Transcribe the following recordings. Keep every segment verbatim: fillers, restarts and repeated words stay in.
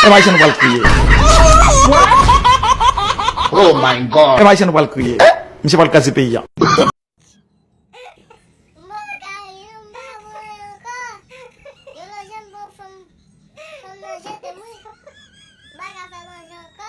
Menm Ayisyen nou pral kriye. Oh my God. Menm Ayisyen nou pral kriye. Misye pral kraze peyi a. M pa ka ri non, m pa pran ankò. Yo lòt jan m pran fanm, fanm nan jete m wi. M pa ka fè manje ankò.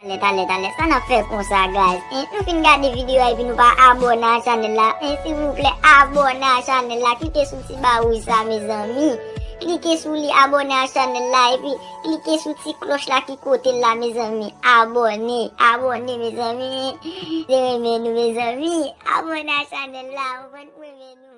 Talè, talè, talè, sa n ap fè konsa, guys? En, nou fin gade videyo a epi nou pa abòne a chanèl la. En, silvouplè, abòne a chanèl la. Klike sou ti ba wouj sa, mezanmi. Klike sou li, abòne a chanèl la, epi klike sou ti klòch la ki kote l la, mezanmi. Abòne, abòne, mezanmi. Se renmen nou, mezanmi. Abòne a chanèl la, ou konprann, renmen nou.